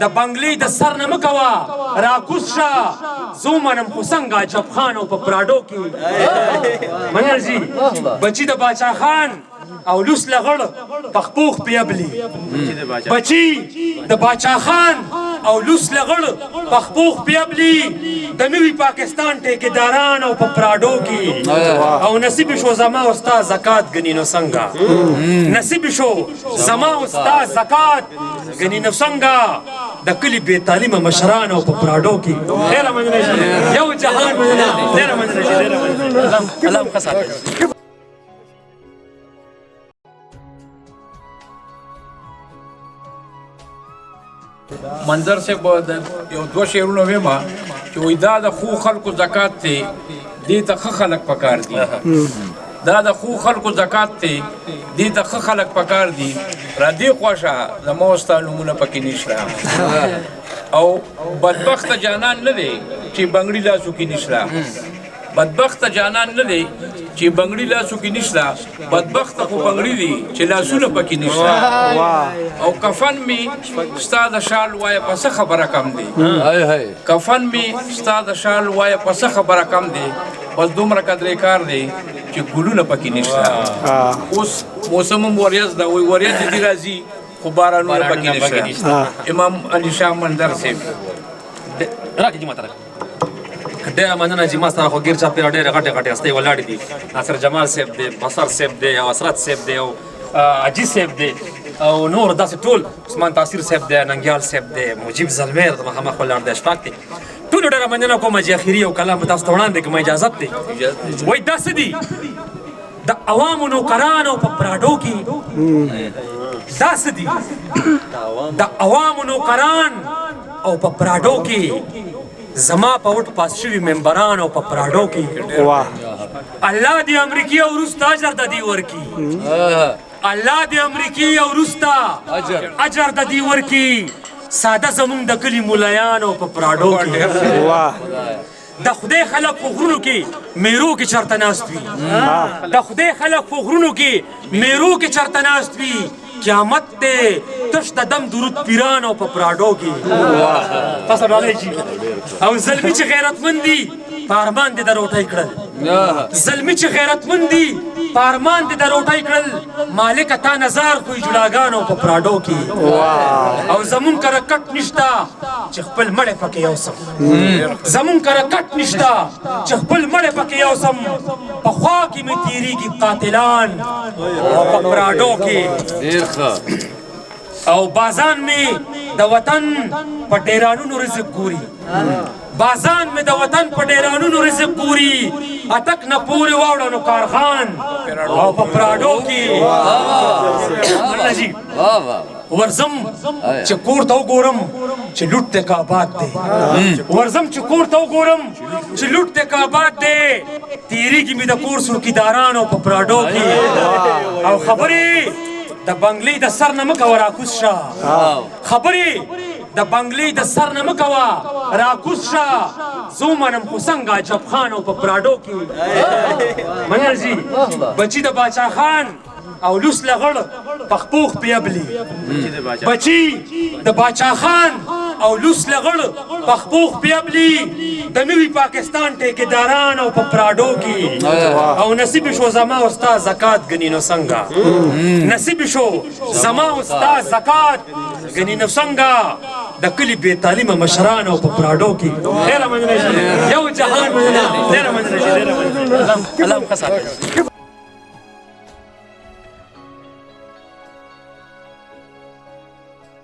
د بنگلې د سر نه مکوا راکوز شه، زه منم خو څنګه عجب خان او په پراډو کې. مننه جی. بچی د باچا خان او لوس لغړ په خپو خپې ابلي، بچی د باچا خان او لوس لغړ په خپو خپې ابلي، د نوي پاکستان ټیکهداران او په پراډو کې. او نصیب شو زما او ستا زکات غنی نو څنګه، نصیب شو زما او ستا زکات غنی نو څنګه، د کلی بے تعلیمه مشران او په پراډو کې. ډېره مننه، یو جهان مننه، ډېره مننه، ډېره مننه. الله مو ښه ساتي. منظر صاحب د یو دوه شعرونه وایم چې وای دا د خو خلکو زکات دی، دې ته ښه خلک پکار دي. دا د خو خلکو زکات دی، دې ته ښه خلک پکار دي. را دې خوښه زما او ستا نومونه پکې نشته، او بدبخته جانان نه دی چې بنګړي لاسو کې نشته. بدبخته جانان نه دی چې بنګړي لاسو کې نشته، بدبخته خو بنګړي دي چې لاسونه پکې نشته. او کفن می ستا د شال وای په څه خبره کم دی، کفن می ستا د شال وای په څه خبره کم دی، بس دومره قدرې کار دی چې ګلونه پکې نشته. اوس موسم هم وریځ ده، وای وریځ دي راځي خو بارانونه پکې نشته. امام علي شاه منظر صاحب. راکې جمعه ترک. ډېره مننه چې ما سره خو ګیر چاپېره ډېرې غټې غټې هستۍ ولاړې دي. ناصر جمال صاحب دی، بصر صاحب دی، او حسرت صاحب دی، او حاجي صاحب دی، او نور داسې ټول، عثمان تاثیر صاحب دی، ننګیال صاحب دی، مجیب زلمیر د مخامخ ولاړ دی، اشفاق دی. ټولو ډېره مننه کوم چې اخري یو کلام به تاسو ته وړاندې کوم، اجازت دی. وایي دا څه دي د عوامو نوکرانو په پراډو کې، دا څه دي د عوامو نوکران او په پراډو کې، زما په وټ پاس شوي ممبران او په پراډو کې. الله دې امریکای او روس ته اجر د دې ورکی، الله دې امریکای او روس ته اجر د دې ورکی، ساده زمونږ د کلی مولایانو په پراډو کې. د خدای خلک په غرونو کې میرو کې چرته ناست وي، د خدای خلک په غرونو کې میرو کې چرته ناست وي، قیامت ته تش د دم درود پیرانو په پراډو کې. تاسو ډالۍ شي. او زلمی چې غیرتمند دي په ارمان دې د روټۍ کړل، زلمی چې غیرتمند دي په ارمان دې د روټۍ کړل، مالک تا نظر کوی جوړاګانو په پراډو کې. او زمون کره کټ نشتا چې خپل مړی پکې یوسم، زمون کره کټ نشتا چې خپل مړی پکې یوسم، په خوا کې مې تیریږي قاتلان او په پراډو کې. او بازان می د وطن په ډیرانونو رزق ګوري، بازان می د وطن په ډیرانونو رزق ګوري، اتک نه پورې واوړه نو کارخان او په پراډو کې. الله جی. ورزم چې کور ته وګورم چې لوټ ته کابات دی، ورزم چې کور ته وګورم چې لوټ ته کابات دی، تیریږي مې د کور څوکیدارانو په پراډو کې. او خبرې د بنگلې د سر نه مکوه راکوز شه، خبرې د بنگلې د سر نه مکوه راکوز شه، زه منم خو څنګه عجب خان او په پراډو کې. مننه جی. بچی د باچا خان او لوس لغړ په خپو خپې ابلي، بچی د باچا خان او لوس لغړ په خپو خپې ابلي، د نوي پاکستان ټیکهداران او په پراډو کې. او نصیب شو زما او ستا زکات غنی نو څنګه، نصیب شو زما او ستا زکات غنی نو څنګه، د کلی بے تعلیمه مشران او په پراډو کې. ډېره مننه، یو جهان مننه، ډېره مننه، ډېره مننه. الله مو ښه ساتي.